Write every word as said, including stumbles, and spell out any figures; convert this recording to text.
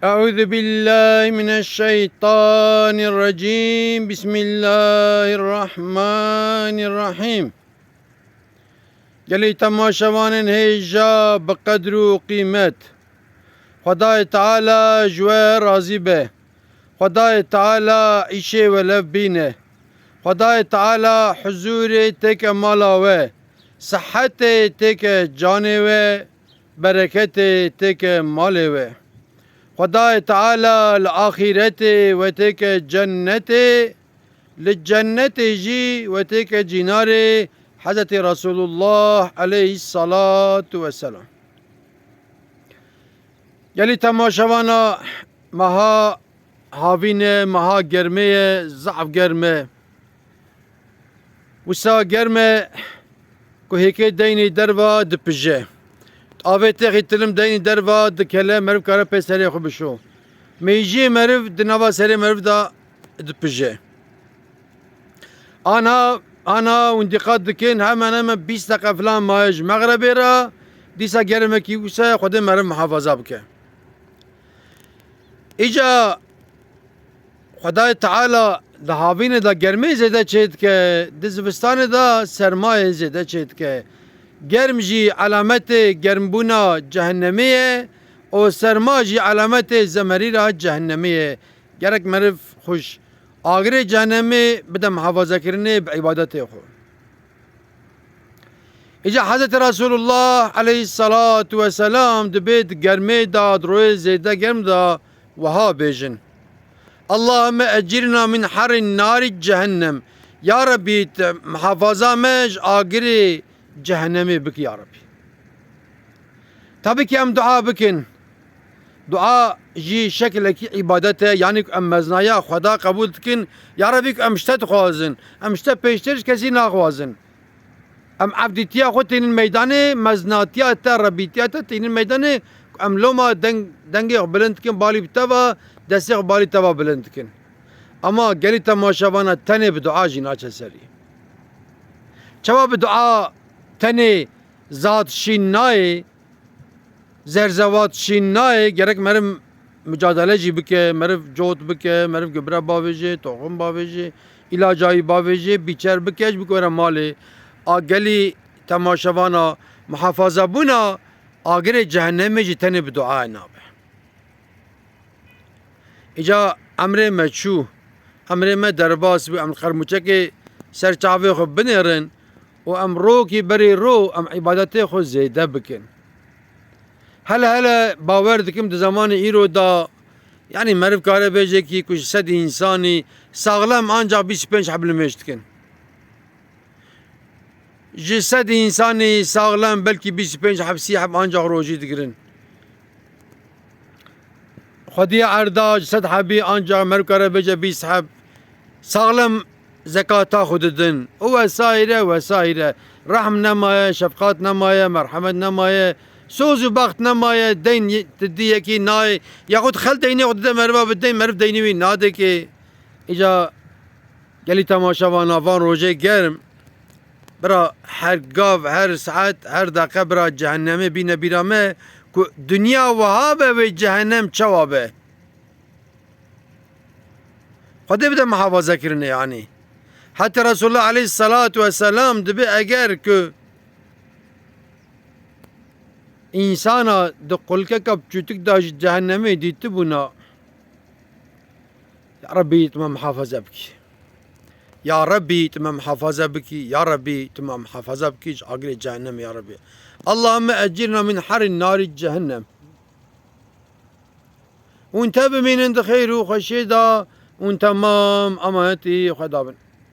أعوذ بالله من الشيطان الرجيم. بسم الله الرحمن الرحيم. Gelî temaşevanên hêja bi qedr û qîmet. Xwedayê Teala ji we razî be. Xwedayê Teala îşê we lev bîne. Xwedayê Teala huzûrê têke mala we. Sihetê têke canê we. Bereketê têke malê we. Xwedayê Teala li axîretê we têke cennetê, li cennetê jî we têke cînarê Hezretî Resulullah aleyhissalatu vesselam. Gelî temaşevana meha havîn e, meha germê ye, zehf germ e. Wisa germ e ku hêkê deynê derva dipije. Avê texî tilim deynê derva dikele, meriv kare pê serê xwe bişo. Mêjiyê meriv di nava serê meriv de dipije. Ana, ana hûn dîqat dikin, hemen hemen bîst deqe filan maye ji mexrebê re, dîsa germekî wisa ye, Xwedê meriv muhafaza bike. Îca Xwedayê Teala di havînê de germê zêde çêdike, di zivistanê de sermayê zêde çêdike. Germ jî elametê germbûna cehennemê ye û serma jî elametê zemerîra cehennemê ye. Gerek meriv xwe ji agirê cehennemê bide muhafazekirinê bi îbadetê xwe. Îca Hezretî Resulullah aleyhissalatu vesselam dibê di germê de, di royê zêde germ de wiha bêjin: "Allahümme ecirna min harrin nari cehennem." Ya Rebî, te muhafaza me ji agirê cehennemê bikî, ya Rebî. Tabii ki em dua bikin. Dua jî şekilekî îbadet e, yanî ku em meznaya Xweda qebûl dikin, ya Rebî ku em ji te dixwazin, em ji te pêştir ji kesî naxwazin. Em evdîtiya xwe tînin meydanê, meznatiya te, Rebîtiya te tînin meydanê, ku em loma deng, dengê xwe bilind dikin, balî bi te ve, destê xwe balî te ve bilind dikin. Ama gelî temaşevana tenê bi dua jî naçe serî. Çawa bi dua tenê zat şîn nayê, zerzevat şîn nayê, gerek meriv mucadele jî bike, meriv cot bike, meriv gibire bavêje, toxim bavêje, îlacayî bavêje, bîçer bike, ji bike were malê. A gelî temaşevana muhafazebûna agirê cehennemê jî tenê bi duayê nabe. Îca emrê me çû, emrê me derbas bû, em li qermûçekê ser çavê xwe binêrin û em rokî berî ro em îbadetê xwe zêde bikin. Hele hele bawer dikim di zemanê îro de, yanî meriv kare bêje kî ku ji sedî însanî saxlem ancax bîst û pênc heb nimêj dikin. Ji sedî însanî saxlem belkî bîst û pênc heb, sî heb ancax rojî digirin. Xwediyê erda ji sed hebî ancax meriv kare bêje bîst heb saxlem zekata xwe didin. Û wesaîre, wesaîre. Rehm nemaye, şefqat nemaye, merhemet nemaye, soz û bext nemaye, deyn ye-, ti dî yekî nayê, yaxud xel deynê xwe dide meriva bi deyn, meriv deynê wî nadekê. Îca gelî temaşevana van rojê germ, bira her gav, her saet, her deqe bira cehennemê bîne bîra me ku dinya wiha be wê cehennem çawa be. Xwedê bide muhafazekirinê yanî. Heta Resulullah aleyhissalatu vesselam dibê eger ku însana di qulkeka biçûtik de ji cehennemê dîtibûna, ya Rebî tu me muhafaza bikî. Ya Rebî tu me muhafaza bikî. Ya Rebî tu me muhafaza bikî ji agirê cehennemê ya Rebî. Allahümme ecirna min harrin nari cehennem. Hûn te bimînin di xêr û xweşiyê de, hûn temam emanetî Xweda bin.